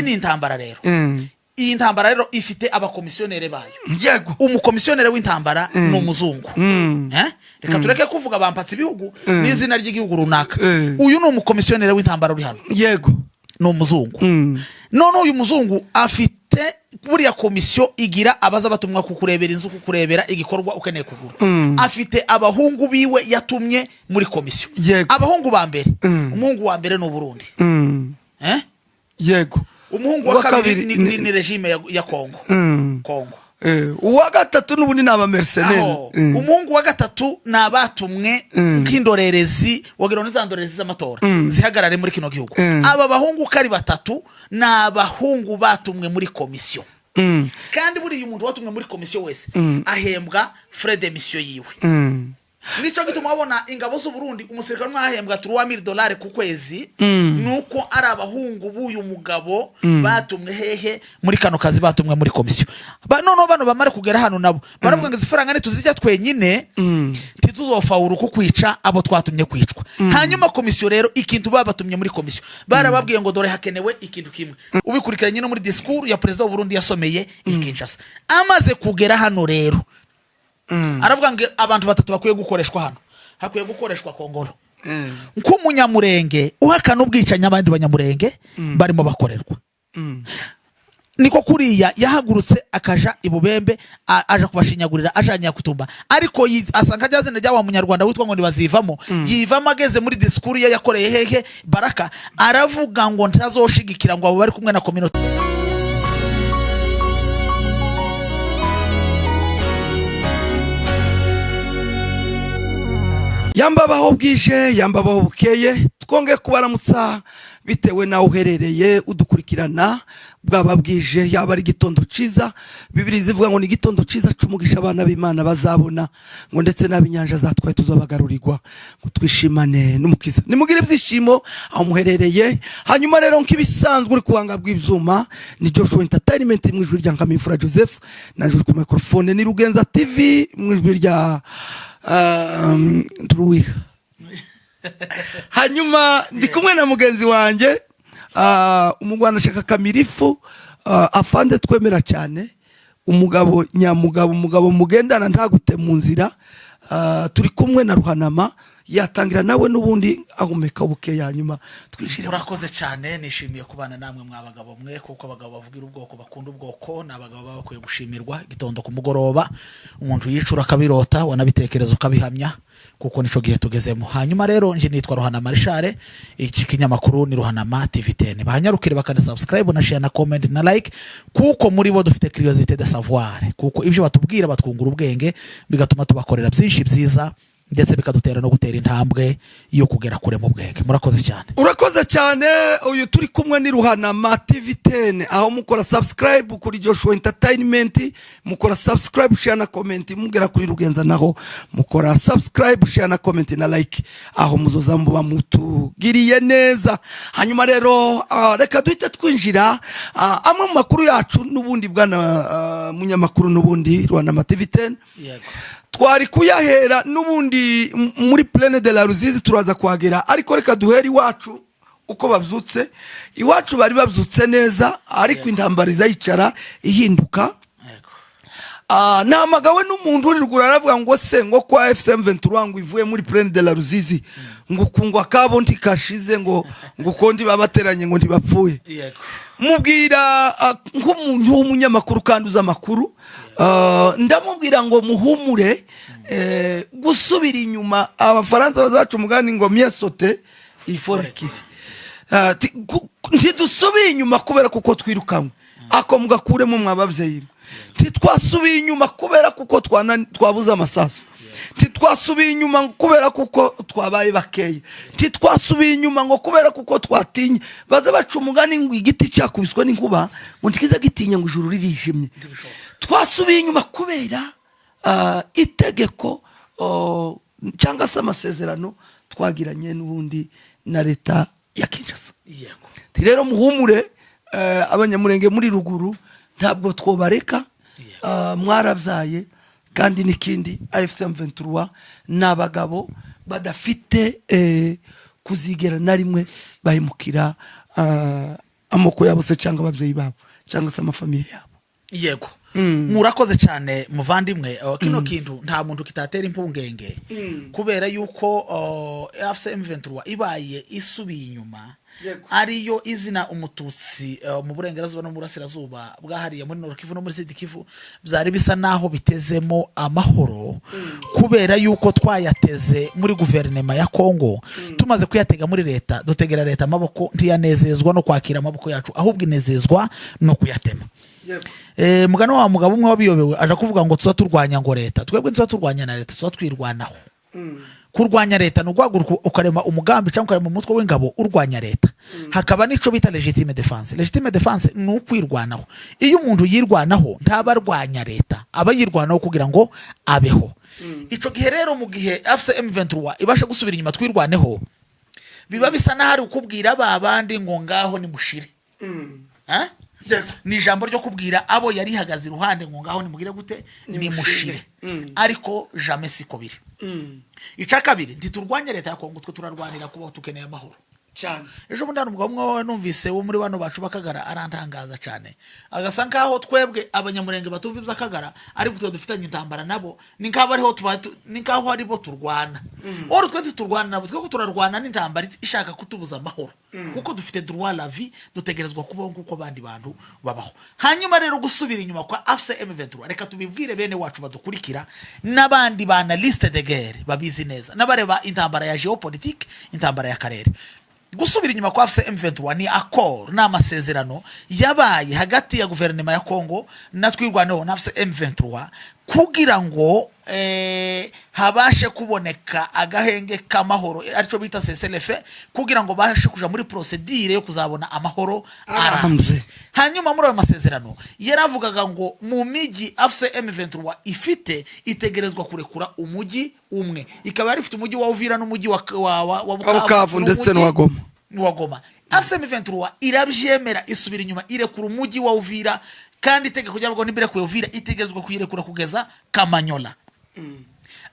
Iyi ni intambara rero. Iyi ntambara rero ifite abakomisiyoneri bayo. Umukomisiyoneri w'intambara ni umuzungu. Eh? Reka tureke kuvuga bampatse ibihugu n'izina ry'igihugu runaka. Uyu ni umukomisiyoneri w'intambara uri hano, ni umuzungu. None uyu muzungu afite buriya komisiyo igira abaza batumwa kukurebera inzu, kukurebera igikorwa ukeneye kugura. Afite abahungu biwe yatumye muri komisiyo. Abahungu ba mbere, umuhungu wa mbere ni Uburundi. Eh? Umuhungu wa Uwa kabiri kabiri ni régime ya Kongo. Kongo. Uwa gatatu n'ubundi ni abamercenaires. Aho umuhungu wa gatatu ni abatumwe nk'indorerezi, wagira ngo ni za ndorerezi z'amatora zihagarare muri kino gihugu. Aba bahungu uko ari batatu ni abahungu batumwe muri komisiyo. Kandi buriya umuntu watumwe muri komisiyo wese ahembwa frais de mission yiwe. Nico gituma wabona ingabo z'u Burundi, umusirikare umwe ahembwa 3000 dolari ku kwezi. Nuko ari abahungu b'uyu mugabo batumwe hehe? Muri kano kazi, batumwe muri komisiyo. Noneho bano bamara kugera hano, nabo baravuga ngo izi faranga nituzijya twenyine ntituzofawura uko kwica abo twatumye kwicwa. Hanyuma komisiyo rero, ikintu babatumye muri komisiyo, barababwiye ngo dore hakenewe ikintu kimwe. Ubikurikiranye no muri discours ya perezida w'u Burundi yasomeye i Kinshasa amaze kugera hano rero, aravuga ngo abantu batatu bakwiye gukoreshwa hano, hakwiye gukoreshwa Kongolo nk'umunyamurenge uhakana ubwicanyi abandi banyamurenge barimo bakorerwa. Niko kuriya yahagurutse akaja i Bubembe, aja kubashinyagurira ajanye Kutumba, ariko asanga rya zina rya wa munyarwanda witwa ngo ntibazivamo, yivamo. Ageze muri discours ye yakoreye hehe? Baraka, aravuga ngo ntazoshigikira ngo abo bari kumwe na communauté. Yambabaho bwije, yambabaho bukeye, twongeye kubaramutsa bitewe n'aho uherereye udukurikirana. Bwaba bwije, yaba ari igitondo ciza. Bibiri zivuga ngo ni igitondo ciza c'umugisha abana b'Imana bazabona, ngo ndetse n'ab'inyanja zatwaye tuzabagarurirwa ngo twishimane n'Umukiza. Nimugire ibyishimo aho muherereye. Hanyuma rero, nk'ibisanzwe, uri kubanga bw'ibyuma ni Joshua Entertainment mu ijwi rya Nkamimfura Joseph, na ijwi ku microphone ni Rugenza TV mu ijwi rya Turuwiha. Hanyuma ndi kumwe na mugenzi wanjye, umugwanashaka Kamirifu, afande twemera cyane, umugabo nyamugabo, umugabo mugendana ntagute mu nzira. Turi kumwe na Ruhanama, yatangira nawe n'ubundi ahumeka buke, hanyuma twinjire. Murakoze cyane, nishimiye kubana namwe mwa bagabo mwe, kuko abagabo bavugira ubwoko, bakunda ubwoko, ni abagabo baba bakwiye gushimirwa igitondo ku mugoroba. Umuntu yicura akabirota, wanabitekereza ukabihamya, kuko nico gihe tugezemo. Hanyuma rero nje nitwa Ruhanama Richard, iki kinyamakuru ni Ruhanama TV 10. Bahanyarukire bakanda subscribe na share na comment na like, kuko muri bo dufite curiosité de savoir, kuko ibyo batubwira batwungura ubwenge, bigatuma tubakorera byinshi byiza, ndetse bikadutera no gutera intambwe yo kugera kure mu bwenge. Murakoze cyane. Urakoze cyane. Uyu turi kumwe ni Ruhanama TV 10, aho mukora subscribe kuri Joshua Entertainment, mukora subscribe, share na comment. Mugera kuri Rugenza naho mukora subscribe, share na comment na like, aho muzoza muba mutugiriye neza. Hanyuma rero reka duhite twinjira amwe mu makuru yacu n'ubundi, bwana munyamakuru, n'ubundi Ruhanama TV 10. Yego. Twari kuyahera n'ubundi muri Plaine de la Ruzizi, turaza kuhagera, ariko reka duhere iwacu uko babyutse. Iwacu bari babyutse neza, ariko intambara izayicara ihinduka. Nahamagawe n'umuntu uri ruguru, aravuga ngo se ngo kwa AFC M23 ngo ivuye muri Plaine de la Ruzizi, ngo kungwa kabo ntikashize, ngo uko babateranye ngo ntibapfuye. Mubwira nk'umuntu w'umunyamakuru kandi uzi amakuru, ndamubwira ngo muhumure, gusubira inyuma, abafaransa bazaca umugani ngo mieux sauter, il faut reculer. Ntidusubiye inyuma kubera kuko twirukanwe, ako mugakuremo mwababyeyi. Ntitwasubiye inyuma kubera kuko twabuze amasasu, ntitwasubiye inyuma ngo kubera kuko twabaye bakeya, ntitwasubiye inyuma ngo kubera kuko twatinye. Baza baca umugani ngo igiti cyakubiswe n'inkuba ngo ntikiza gitinya ngo ijuru ririjimye. Twasubiye inyuma kubera itegeko, cyangwa se amasezerano twagiranye n'ubundi na leta ya Kinshasa. Ati rero muhumure, abanyamurenge muri ruguru ntabwo twobareka. Mwarabyaye kandi n'ikindi, AFC M23 ni abagabo badafite kuzigera na rimwe bahemukira. Amoko yabo se, cyangwa ababyeyi babo, cyangwa se ama famille yabo. Yego, murakoze cyane, muvandimwe. Kino kintu nta muntu kitatera impungenge, kubera yuko AFC M23 ibaye isubiye inyuma, ariyo izina umututsi mu burengerazuba no mu burasirazuba bwahariye muri Nord Kivu no muri Sud Kivu, byari bisa naho bitezemo amahoro, kubera yuko twayateze muri guverinema ya Kongo. Tumaze kuyatega muri leta, dutegera leta amaboko, ntiyanezezwa no kwakira amaboko yacu, ahubwo inezezwa no kuyatema. Mugani wa mugabo umwe wabiyobewe aja kuvuga ngo tuza turwanya ngo leta. Twebwe tuza turwanya na leta, tuza twirwanaho. Kurwanya leta ni uguhaguruka ukarema umugambi cyangwa ukarema umutwe w'ingabo urwanya leta. Hakaba n'ico bita légitime défense. Légitime défense ni ukwirwanaho. Iyo umuntu yirwanaho, ntaba arwanya leta, aba yirwanaho kugira ngo abeho. Ico gihe rero, mu gihe AFC M23 ibasha gusubira inyuma, twirwaneho, biba bisa n'aho ari ukubwira ba bandi ngo ngaho nimushire. Ha? Ni ijambo ryo kubwira abo yari ihagaze iruhande ngo ngaho nimugire gute? Nimushire. Ariko jamais siko biri. Icya kabiri, ntiturwanye leta ya Kongo, twe turarwanira kubaho, tukeneye amahoro. Ejo bundi hari umugabo umwe numvise wo muri bano bacu b'Akagara, arantangaza cyane, agasa nkaho twebwe Abanyamurenge batumva iby'Akagara, ariko twe dufitanye intambara nabo, ni nkaho ariho tuba ni nkaho aribo turwana. Oro twe ntiturwana nabo, twebwe turarwana n'intambara ishaka kutubuza amahoro, kuko dufite droit à la vie, dutegerezwa kubaho nk'uko abandi bantu babaho. Hanyuma rero, gusubira inyuma kwa AFC M23, reka tubibwire bene wacu badukurikira n'abandi ba analyste de guerre babizi neza n'abareba intambara ya géopolitique, intambara y'akarere. Gusubira inyuma kwa AFC M23 ni accord, ni amasezerano yabaye hagati ya guverinoma ya Congo na Twirwaneho na AFC M23, kugira ngo habashe kuboneka agahenge k'amahoro, aricyo bita cessez-le-feu, kugira ngo bashe kuja muri procédure yo kuzabona amahoro arambye. Arambye. Hanyuma muri ayo masezerano yaravugaga ngo mu mijyi AFC M23 ifite, itegerezwa kurekura umujyi umwe. Ikaba yari ifite umujyi wa Uvira n'umujyi wa Bukavu ndetse n'uwa Goma. N'uwa Goma. AFC M23 irabyemera, isubira inyuma, irekura umujyi wa Uvira, kandi itegeko ryarwo nibirekuye Uvira, itegerezwa kuyirekura kugeza Kamanyola.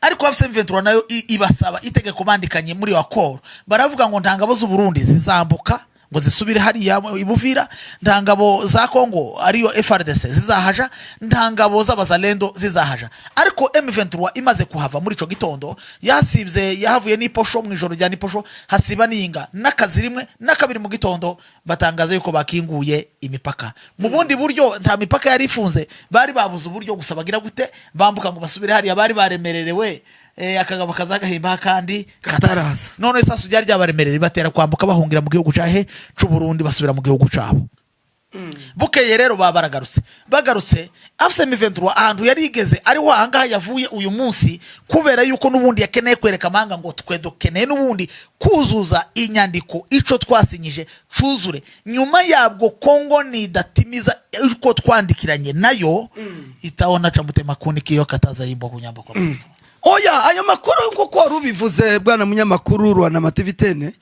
Ariko AFC M23 nayo ibasaba itegeko bandikanye muri accord, baravuga ngo nta ngabo z'u Burundi zizambuka ngo zisubire hariya i Buvira, nta ngabo za Kongo ariyo FARDC zizahaja, nta ngabo z'Abazalendo zizahaja. Ariko M23 imaze kuhava muri ico gitondo, yasibye, yahavuye n'iposho mu ijoro rya n'iposho, hasiba n'iyinga n'akazi rimwe n'akabiri. Mu gitondo batangaza yuko bakinguye imipaka. Mu bundi buryo, nta mipaka yari ifunze, bari babuze uburyo gusa bagira gute bambuka ngo basubire hariya. Bari baremererewe, akagabo kazagahimba kandi kataraza. None isasu ryari ryabaremerera, ribatera kwambuka bahungira mu gihugu cyahe? C'u Burundi, basubira mu gihugu cabo. Bukeye rero baba baragarutse. Bagarutse, AFC M23 ahantu yari igeze ariho ahangaha yavuye uyu munsi, kubera yuko n'ubundi yakeneye kwereka amahanga ngo twe dukeneye n'ubundi kuzuza inyandiko, ico twasinyije cuzure. Nyuma yabwo Kongo nidatimiza uko twandikiranye nayo, itaona cha mutema kuni kiyo kataza yimbo kunyamba kwa. Oya, ayo makuru nk'uko wari ubivuze, bwana munyamakuru Rwanda Mativitene,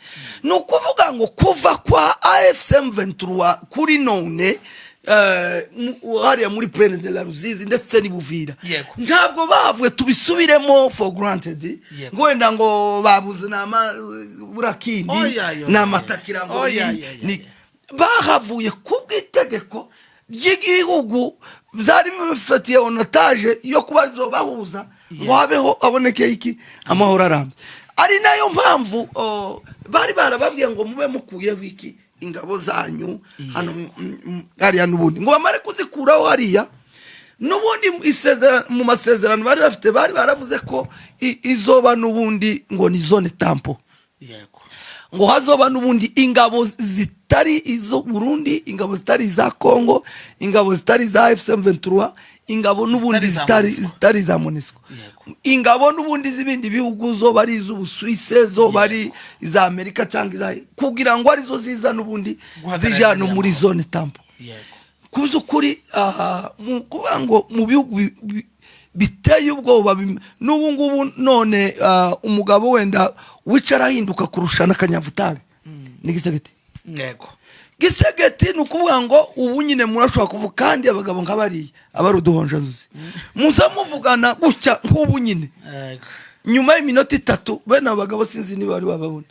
ni ukuvuga ngo kuva kwa AFC M23 kuri none hariya muri Plaine de la Ruzizi ndetse n'Ibuvira, ntabwo bavuye, tubisubiremo, for granted, ngo wenda ngo babuze nama burakindi Oya, oya, n'amatakira ngo oya, oya, oya, bahavuye kubw'itegeko ry'igihugu byari bifatiye en otage yo kuba bahuza ngo habeho haboneke iki? Amahoro arambye. Ari nayo mpamvu, oh, bari barababwiye ngo mube mukuyeho iki? Ingabo zanyu hano hariya. N'ubundi ngo bamare kuzikuraho hariya, n'ubundi mu masezerano bari bafite, bari baravuze ko izoba n'ubundi ngo ni zone tampon, ngo hazoba n'ubundi ingabo zitari izo Burundi, ingabo zitari iza Congo, ingabo zitari iza AFC M23, ingabo n'ubundi zitari iza zitari MONUSCO. Zitari iza MONUSCO, ingabo n'ubundi z'ibindi bihugu, zo bari iz'Ubusuwise, zo bari iza Amerika cyangwa iza, kugira ngo arizo ziza n'ubundi guhagararira zijana muri amahoro. zone tampon. Ku by'ukuri, aha, mu kuvuga ngo mu bihugu biteye ubwoba, n'ubu ngubu none, umugabo wenda wicara ahinduka kurusha n'akanyavutabi ni Tshisekedi. Tshisekedi, ni ukuvuga ngo ubu nyine murashobora kuvuga, kandi abagabo nka bariya aba ari uduhonjazuzi, muza muvugana gutya nk'ubu nyine, nyuma y'iminota 3 bene abo bagabo sinzi niba bari bababona.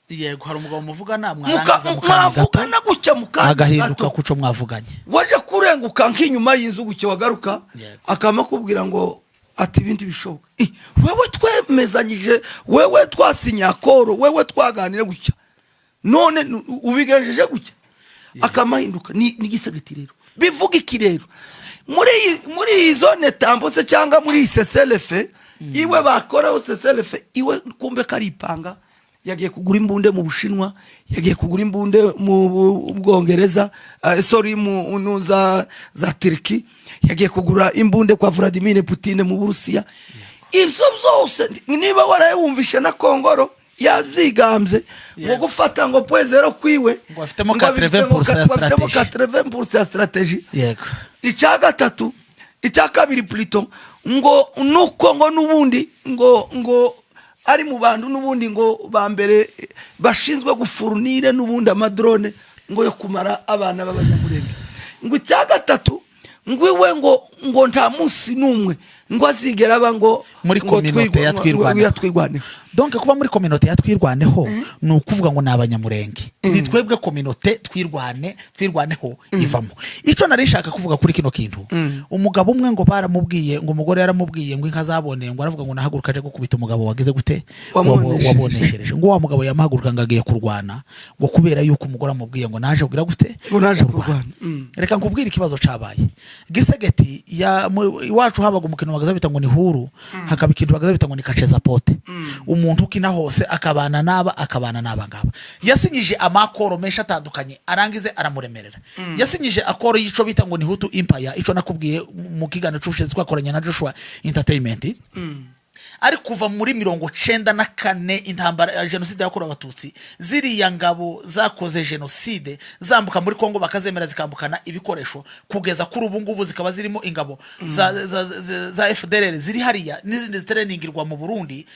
Yego, hari umugabo muvugana, mwarangiza mu kanya gato Mwavugana gutya mu kanya agahinduka gato, kuco mwavuganye. Waje kurenguka nk'inyuma y'inzu gutya, wagaruka akaba akubwira ngo ati ibindi bishoboka. Wewe twemezanyije, wewe twasinye accord, wewe twaganira gutya, none ubigenjeje gutya, akamahinduka. Ni Tshisekedi rero. Bivuga iki rero? Muri iyi zone tampon se cyangwa muri iyi cessez-le-feu iwe bakoraho cessez-le-feu iwe, kumbe karipanga yagiye kugura imbunde mu Bushinwa, yagiye kugura imbunde mu Bwongereza, sorry, mu nuza za Turki, yagiye kugura imbunde kwa Vladimir Putin mu Burusiya. Ibyo byose niba warayumvishe na Kongoro yabyigambye ngo gufata ngo point zéro kwiwe, ngo afitemo ngo abifitemo 80% ya ngo afitemo strategy. 80% ya strategy. Icya gatatu, icya kabiri plutôt, ngo nuko ngo n'ubundi ngo ari mu bantu n'ubundi ngo ba mbere bashinzwe gufournir n'ubundi amadrone ngo yo kumara abana b'Abanyamurenge. Ngo icya gatatu, ngo iwe ngo nta munsi n'umwe ngo azigera aba ngo muri ngo communauté ya Twirwaneho. Ya Twirwaneho. Donc kuba muri communauté ya Twirwaneho ni ukuvuga ngo ni Abanyamurenge, ni twebwe communauté Twirwaneho ivamo. Icyo nari nshaka kuvuga kuri kino kintu, umugabo umwe ngo baramubwiye ngo umugore yaramubwiye ngo inka zaboneye, ngo aravuga ngo nahaguruka aje gukubita umugabo wagize gute? Wamuboneshereje. Waboneshereje. Ngo wa mugabo yamuhaguruka ngo agiye kurwana, ngo kubera yuko umugore amubwiye ngo naje kugira gute? Ngo naje kurwana. Reka nkubwire ikibazo cabaye. Tshisekedi ya iwacu habaga umukino bagaza bita ngo ni huru, hakaba ikintu bagaza bita ngo ni kaceza pote, umuntu ukina hose akabana n'aba, akabana n'aba ngaba. Yasinyije amaccord menshi atandukanye, arangize aramuremerera. Yasinyije accord y'ico bita ngo ni Hutu Empire, ico nakubwiye mu kiganiro c'ubushize twakoranye na Joshua Entertainment. Ari kuva muri 94, intambara ya jenoside yakorewe Abatutsi, ziriya ngabo zakoze jenoside zambuka muri Kongo bakazemera zikambukana ibikoresho, kugeza kuri ubu ngubu zikaba zirimo ingabo za FDLR ziri hariya n'izindi zitereningirwa mu Burundi.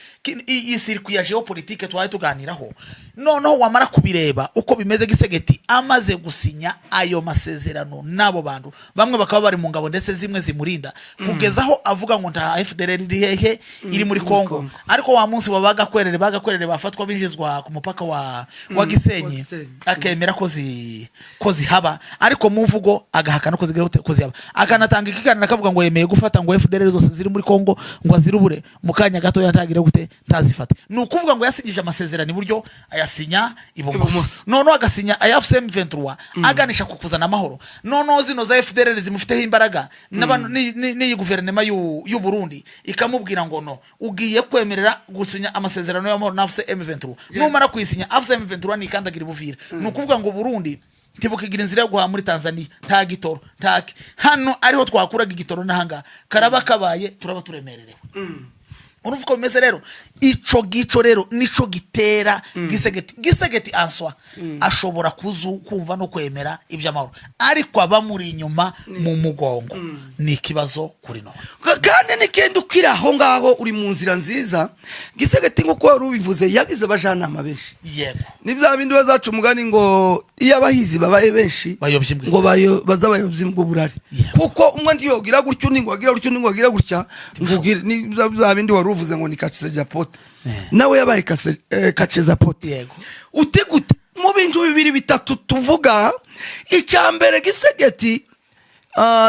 Iyi circuit ya géopolitique twari tuganiraho, noneho wamara kubireba uko bimeze, Tshisekedi amaze gusinya ayo masezerano n'abo bantu, bamwe bakaba bari mu ngabo ndetse zimwe zimurinda, kugeza aho avuga ngo nta FDLR iri hehe, iri muri Kongo. Kongo. Ariko wa munsi wa Bagakwerere bafatwa binjizwa ku mupaka wa Gisenyi, Gisenyi. akemera ko zihaba, ariko mu mvugo agahakana ko zigira gute, ko zihaba, akanatanga ikiganiro akavuga ngo yemeye gufata ngo FDLR zose ziri muri Kongo ngo azirubure mu kanya gato yatagira gute, ntazifate. Ni ukuvuga ngo yasinyije amasezerano iburyo, ayasinya ibumoso. Ibumoso. Noneho agasinya aya AFC M23 aganisha ku kuzana amahoro. Noneho zino za FDLR zimufiteho imbaraga n'iyi guverinoma y'u Burundi ikamubwira ngo no ugiye kwemerera gusinya amasezerano y'amahoro na AFC M23, numara kuyisinya AFC M23 nikandagira ibuvira. Ni ukuvuga ngo Burundi ntibukigira inzira yo guhaha muri Tanzania, nta gitoro, ntaki hano ariho twakuraga igitoro, n'ahangaha karaba kabaye turaba turemererewe. Urumva uko bimeze rero? Ico gico rero nico gitera Tshisekedi. Tshisekedi answa ashobora kuzu kumva no kwemera iby'amahoro, ariko abamuri inyuma mu mugongo ni ikibazo kuri none. Kandi n'ikindi ukiri aho ngaho, uri mu nzira nziza. Tshisekedi, nk'uko wari ubivuze, yagize abajyanama benshi. Ni bya bindi bazaca umugani ngo iyo abahizi babaye benshi bayobya imbwa. Ngo bazabayobya imbwa uburari. Kuko umwe ntiyogira gutya, undi ngo agira gutya, undi ngo agira gutya, ngo ni bya bindi wari uvuze ngo ni kaceza pote. Nawe yabaye kaceza pote. Ute gute? Mu bintu bibiri bitatu tuvuga, icya mbere, Tshisekedi,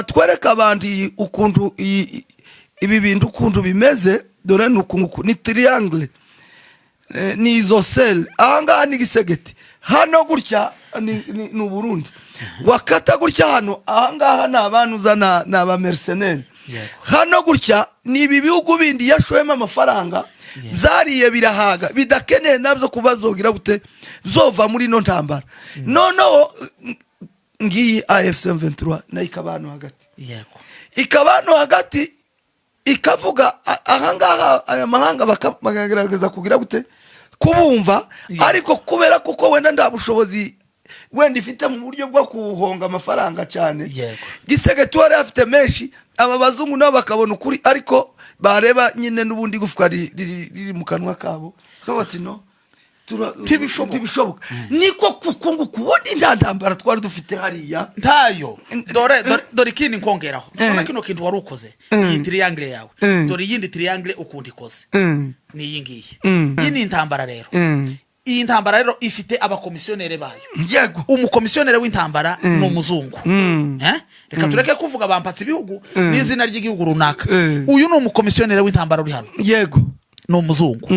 twereka abantu ukuntu ibi bintu ukuntu bimeze. Dore ni uku nguku, ni triangle, ni isocèle. Ahangaha ni Tshisekedi, hano gutya ni Uburundi, wakata gutya hano ahangaha ni abanuza ni abamercenaires. Hano gutya ni ibi bihugu bindi yashoyemo amafaranga, byariye birahaga, bidakeneye nabyo kuba zogira gute, zova muri ino ntambara. Noneho ngiyi AFC M23 nayo ikaba hano hagati. Ikaba hano hagati, ikavuga ahangaha aya mahanga bakagerageza kugira gute, kubumva. Ariko kubera kuko wenda nta bushobozi wenda ifite mu buryo bwo kuhonga amafaranga cyane, Tshisekedi wari afite menshi, aba bazungu nabo bakabona ukuri, ariko bareba nyine n'ubundi igufwa riri mu kanwa kabo, bakavuga bati no Ntibishoboka. Ntibishoboka. Niko kuko ngo ubundi nta ntambara twari dufite hariya. Ntayo. Dore ikindi nkongeraho. Urabona kino kintu wari ukoze, iyi triangle yawe, dore iyindi triangle ukundi ikoze, ni iyi ngiyi. Iyi ni intambara rero. Iyi ntambara rero ifite abakomisiyoneri bayo. Umukomisiyoneri w'intambara ni umuzungu. Eh? Reka tureke kuvuga bampatse ibihugu n'izina ry'igihugu runaka. Uyu ni umukomisiyoneri w'intambara uri hano, ni umuzungu.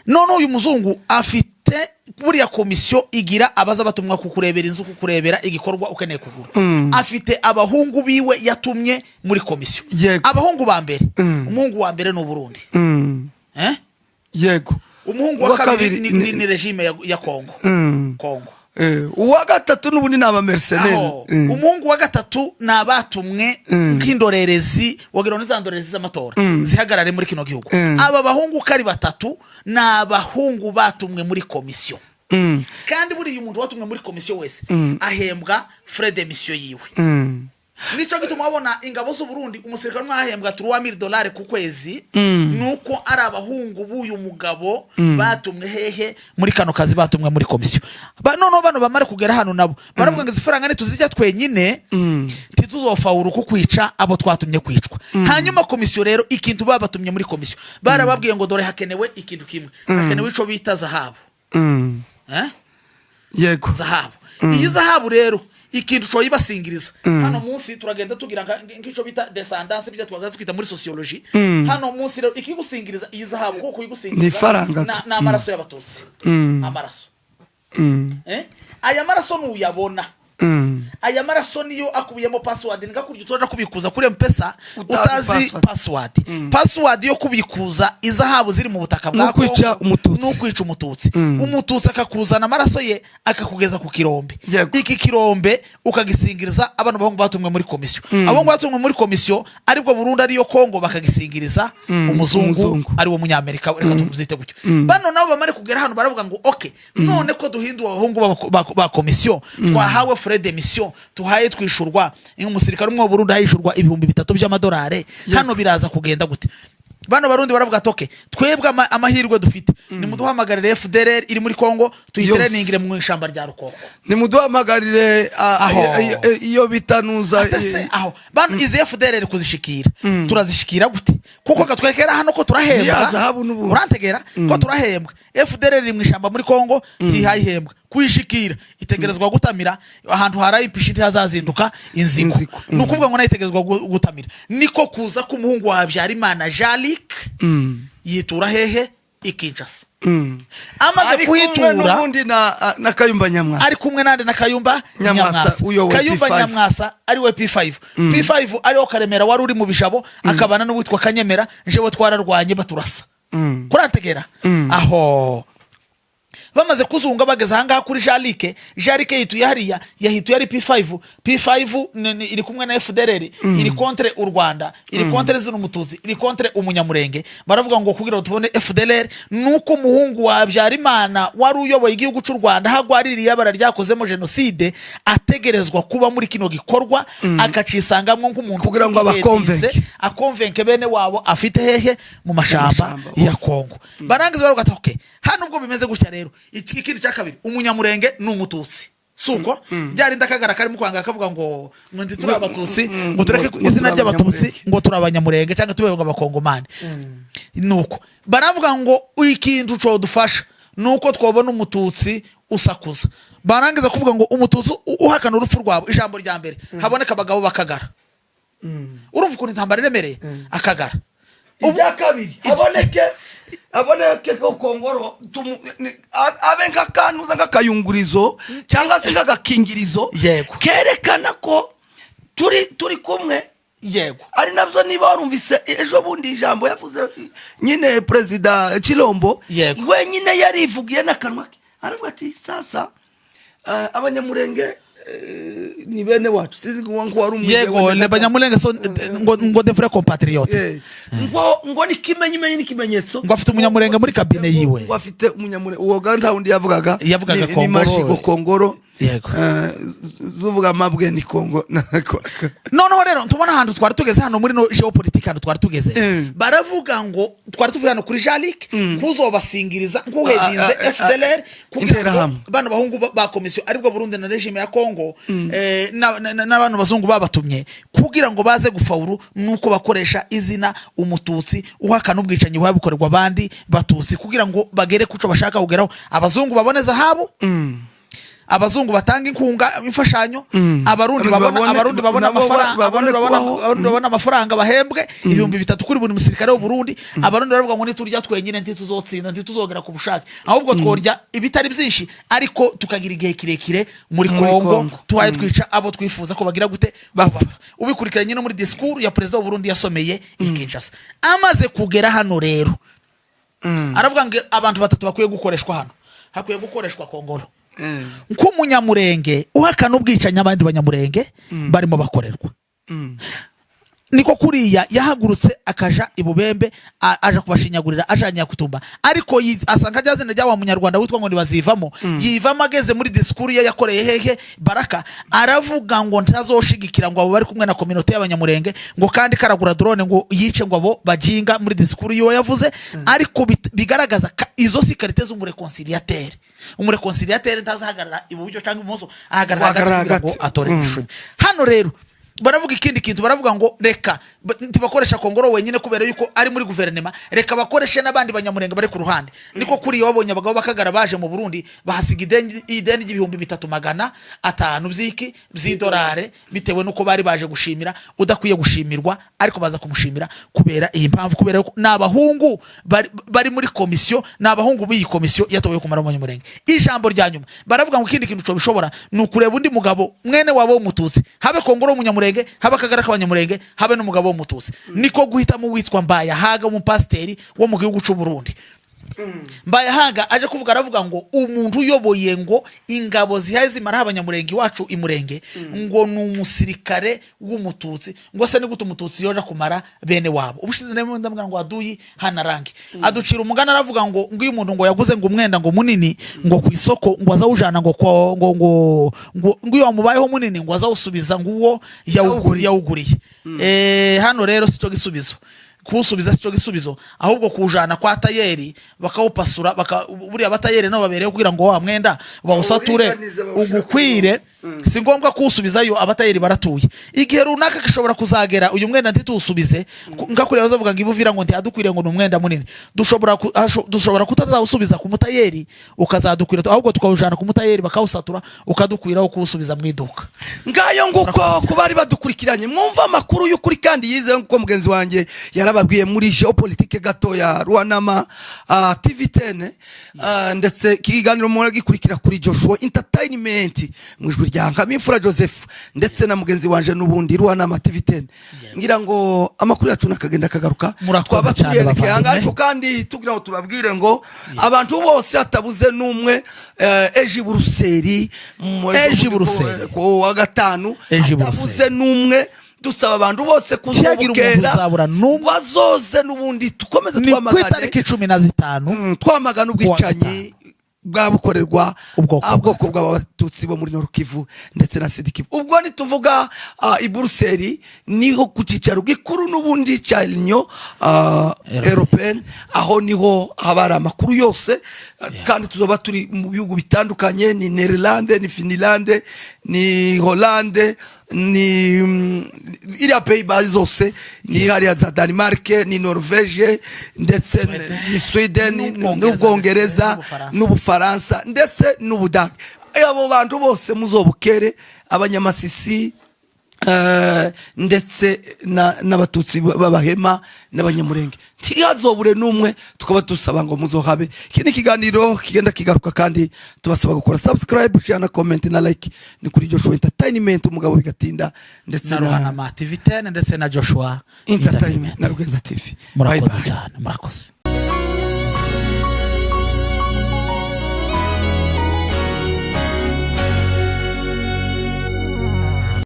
None uyu muzungu afite buriya komisiyo igira abaza batumwa kukurebera inzu, kukurebera igikorwa ukeneye kugura. Afite abahungu biwe yatumye muri komisiyo. Abahungu ba mbere, umuhungu wa mbere ni Uburundi. Eh? Umuhungu wa Uwa kabiri kabiri ni régime ya Kongo. Kongo. Uwa gatatu n'ubundi ni abamercenaires. Aho umuhungu wa gatatu ni abatumwe nk'indorerezi, wagira ngo ni za ndorerezi z'amatora zihagarare muri kino gihugu. Aba bahungu uko ari batatu ni abahungu batumwe muri komisiyo. Kandi buriya umuntu watumwe muri komisiyo wese ahembwa frais de mission yiwe. Nicyo gituma wabona ingabo z'u Burundi, umusirikare umwe ahembwa $3000 ku kwezi. Nuko ari abahungu b'uyu mugabo batumwe hehe muri kano kazi, batumwe muri komisiyo. Noneho bano bamara kugera hano nabo baravuga ngo izi faranga nituzijya twenyine ntituzofawura uko kwica abo twatumye kwicwa. Hanyuma komisiyo rero, ikintu babatumye muri komisiyo, barababwiye ngo dore hakenewe ikintu kimwe, hakenewe ico bita zahabu. Eh? Zahabu. Iyi zahabu rero, ikintu coyibasingiriza hano munsi, turagenda tugira nk'ico bita descendance, ibyo twaza twita muri sociologie. Hano munsi rero ikigusingiriza iyi zahabu, kuko Ni kuyigusingiriza ifaranga. ni amaraso y'Abatutsi, amaraso. Eh? Aya maraso nuyabona, aya maraso niyo akubiyemo password. Ni ngakurya utoja kubikuza kuri M-Pesa utazi utazi password. Password, password yo kubikuza izahabu ziri mu butaka bwa Ni ukwica Kongo, Umututsi. ni ukwica Umututsi. Umututsi akakuzana amaraso ye, akakugeza ku kirombe. Iki kirombe ukagisingiriza abana bahungu batumwe muri komisiyo. Abahungu batumwe muri komisiyo, aribwo Burundi, ariyo Kongo, bakagisingiriza umuzungu, Umuzungu. ari wo Munyamerika, reka tubyite gutyo. Bano nabo bamare kugera hano baravuga ngo ok, none ko duhinduwe abahungu ba komisiyo, twahawe frais de mission, tuhaye twishurwa, umusirikare umwe wa Burundi ahishurwa 3000 by'amadolari, hano biraza kugenda gute? Bano Barundi baravuga ati ok, twebwe amahirwe dufite, nimuduhamagarire FDLR iri muri Kongo, tuyitereningire mu ishyamba rya Rukoko. Nimuduhamagarire Aho. iyo bitanuza. Ate se aho bano izi FDLR kuzishikira, turazishikira gute? Kuko katwekera hano ko turahembwa. Niya zahabu n'ubundi. Urantegera ko turahembwa, FDLR iri mu ishyamba muri Kongo ntihayihembwa. Kuyishikira itegerezwa gutamira ahantu haraye impishi ntihazazinduka inzigo. Inzigo. Ni ukuvuga ngo nayo itegerezwa gutamira. Niko kuza k'umuhungu wa Habyarimana Jean Luc, yitura hehe? I Kinshasa. Amaze Ari kumwe kuhitura n'ubundi na Kayumba Nyamwasa. Ari kumwe nande? Na Kayumba Nyamwasa, Nyamwasa. uyoboye Kayumba P5. Nyamwasa ari we P5. P5 ariho Karemera wari uri mu bijabo, akabana n'uwitwa Kanyemera, jewe twararwanye baturasa. Kurantegera aho bamaze kuzunga, bageze ahangaha kuri Jarike. Jarike yituye hariya, yahituye ari P5. P5 iri kumwe na FDLR, iri contre u Rwanda, iri contre zino Mutuzi, iri contre Umunyamurenge. Baravuga ngo kugira ngo tubone FDLR nuko umuhungu wa Habyarimana wari uyoboye igihugu cy'u Rwanda hagwaririye bara ryakozemo jenoside ategerezwa kuba muri kino gikorwa, akacisangamwo nk'umuntu Kugira ngo abakonvenke. akonvenke bene wabo afite hehe? Mu mashamba mashamba ya hose. Kongo. Barangiza baravuga ati okay, hano ubwo bimeze gutya rero, ikindi cya kabiri, Umunyamurenge ni Umututsi, suko byarinda akagara karimo kwanga kavuga ngo ndi turi Abatutsi, ngo tureke ngo izina turi ry'Abatutsi, Abanyamurenge. ngo turi Abanyamurenge cyangwa tube ngo Abakongomani. Nuko baravuga ngo ikintu codufasha nuko twabona Umututsi usakuza. Barangiza kuvuga ngo Umututsi uhakana urupfu rwabo, ijambo rya mbere haboneka abagabo bakagara. Urumva ukuntu intambara iremereye? Akagara. Ibya kabiri aboneke ko Kongoro abe nk'akantuza, nk'akayungurizo cyangwa se nk'agakingirizo kerekana ko turi kumwe. Ari nabyo, niba warumvise ejo bundi ijambo yavuze nyine Perezida Chilombo, wenyine yarivugiye n'akanwa ke, aravuga ati sasa Abanyamurenge ni bene wacu. Sinzi ngo wari umwige Le Banyamulenge so ngo de vrai compatriote. Ngo ni kimenyimenyi n'ikimenyetso. Ngo afite Umunyamurenge muri kabine yiwe. Ngo afite Umunyamurenge. Uwo ganda wundi yavugaga Yavugaga ni Kongoro. Mashigo Kongoro. Z'ubwamabwe ni Kongo. Noneho rero tubona ahantu twari tugeze hano muri no géopolitique, ahantu twari tugeze, baravuga ngo twari tuvuye hano kuri Jalik nk'uzobasingiriza, nk'uhedinze FDLR kugira ngo Interahamwe. bano bahungu ba komisiyo, aribwo Burundi na régime ya Kongo, n'abantu bazungu babatumye kugira ngo baze gufawuru, nuko bakoresha izina umututsi uhakana ubwicanyi buba bukorerwa abandi batutsi kugira ngo bagere kuco bashaka kugeraho. Abazungu babone zahabu, abazungu batanga inkunga, imfashanyo, abarundi babona abarundi babona nabo amafaranga, babone abarundi babona kubaho. Abarundi babona amafaranga, bahembwe 3000 kuri buri musirikare w'u Burundi. Abarundi baravuga ngo niturya twenyine ntituzotsinda, ntituzogera ku bushake, ahubwo tworya ibitari byinshi ariko tukagira igihe kirekire muri Muri Kongo, Kongo. tuhaye twica abo twifuza ko bagira gute? Bapfa. Bapfa. Ubikurikiranye no muri discours ya perezida w'u Burundi yasomeye i Kinshasa amaze kugera hano rero, aravuga ngo abantu batatu bakwiye gukoreshwa hano, hakwiye gukoreshwa Kongolo nk'umunyamurenge uhakana ubwicanyi abandi banyamurenge barimo bakorerwa. Niko kuriya yahagurutse akaja i Bubembe, aja kubashinyagurira ajanye Yakutumba, ariko asanga rya zina rya wa munyarwanda witwa ngo ntibazivamo, yivamo. Ageze muri discours ye yakoreye hehe, Baraka, aravuga ngo ntazoshigikira ngo abo bari kumwe na communauté y'abanyamurenge, ngo kandi karagura drone ngo yice ngo abo bajinga, muri discours yiwe yavuze. Ariko bigaragaza izo si qualité z'umuréconciliateur. Umuréconciliateur ntazahagarara iburyo cyangwa ibumoso, ahagarara hagati Ahagarara kugira ngo hagati. atore ishuri. Hano rero baravuga ikindi kintu, baravuga ngo reka ntibakoresha Kongoro wenyine kubera yuko ari muri guverinema, reka bakoreshe n'abandi banyamurenge bari ku ruhande. Niko kuri iyo wabonye abagabo bakagara baje mu Burundi, bahasiga ideni ry'ibihumbi 3,500 by'iki, by'idolare, bitewe n'uko bari baje gushimira udakwiye gushimirwa, ariko baza kumushimira kubera iyi mpamvu, kubera yuko ni abahungu bari muri komisiyo, ni abahungu b'iyi komisiyo yatowe kumara abanyamurenge. Ijambo rya nyuma, baravuga ngo ikindi kintu bishobora ni ukureba undi mugabo mwene wabo w'umututsi, habe Kongoro w'umunyamurenge, habe akagara k'abanyamurenge, habe n'umugabo w'umututsi. Niko guhitamo uwitwa Mbayahaga, w'umupasiteri wo mu gihugu cy'u Burundi. Mbayahaga aje kuvuga, aravuga ngo umuntu uyoboye ngo ingabo zihaye zimaraho abanyamurenge iwacu imurenge ngo ni umusirikare w'umututsi, ngo se ni gute umututsi yoja kumara bene wabo? Ubushize ndimo ndamubwira ngo aduyi hanarange aducira umugani, aravuga ngo iyo umuntu ngo yaguze ngo umwenda ngo munini ngo ku isoko, ngo azawujana ngo ngo iyo wamubayeho munini ngo azawusubiza ngo uwo Yawuguriye. yawuguriye. Hano rero si cyo gisubizo, kuwusubiza si cyo gisubizo, ahubwo kuwujana kwa tayeri bakawupasura, buriya abatayeri nabo babereyeho kugira ngo wa mwenda bawusature Bawuringanize, bawushire. ugukwire. Si ngombwa kuwusubizayo, abatayeri baratuye. Igihe runaka gishobora kuzagera uyu mwenda ntituwusubize. Nka kuriya bazavuga ngo ibuvira ngo ntiyadukwiriye, ngo ni umwenda munini, dushobora kutazawusubiza ku mutayeri ukazadukwira, ahubwo tukawujana ku mutayeri bakawusatura ukadukwiraho kuwusubiza mu iduka. Ngayo nguko ku bari badukurikiranye, mwumva amakuru y'ukuri kandi yizewe, nk'uko mugenzi wanjye yarababwiye muri géopolitique gato ya Rwanama TV 10, ndetse iki kiganiro muragikurikira kuri Joshua Entertainment mu ijwi rya Nkamimfura Joseph ndetse na mugenzi wanje n'ubundi Rwanama TV 10. Ngira ngo amakuru yacu nakagenda kagaruka. Murakoze Twaba cyane, tuyerekeye aha ngaha, bavandimwe. ariko kandi tugira ngo tubabwire ngo abantu bose hatabuze n'umwe, ejo i Buruseli Ejo i Buruseli. ku wa gatanu, Ejo i hatabuze Buruseli. n'umwe, dusaba abantu bose Ntihagire umuntu kuzobukera, uzabura n'umwe. bazoze n'ubundi tukomeze Ni ku twamagane itariki 15 twamagana kuwa ubwicanyi bwabukorerwa Ubwoko ubwoko bw'abatutsi bo muri Nord Kivu ndetse na Sud Kivu. Ubwo nituvuga i Buruseli, niho ku cyicaro gikuru n'ubundi cya Union Européenne, aho niho haba hari amakuru yose. Kandi tuzoba turi mu bihugu bitandukanye: ni Netherland, ni Finlande, ni Hollande, ni iriya Pays-Bas zose, ni hariya za Denmark, ni Norvege, ndetse ni Sweden, n'Ubwongereza, n'Ubwongereza, ndetse n'Ubufaransa ndetse n'Ubudage. Abo bantu bose muzobukere, abanyamasisi, ndetse n'abatutsi b'abahema n'abanyamurenge, ntihazobure n'umwe. Tukaba dusaba ngo muzohabe. Iki ni ikiganiro kigenda kigaruka, kandi tubasaba gukora subscribe, share na comment na like. Ni kuri Joshua Entertainment, umugabo bigatinda, ndetse na na Ruhanama TV 10 ndetse na Joshua Entertainment na Rugenza TV. Bye Murakoze bye. cyane, murakoze.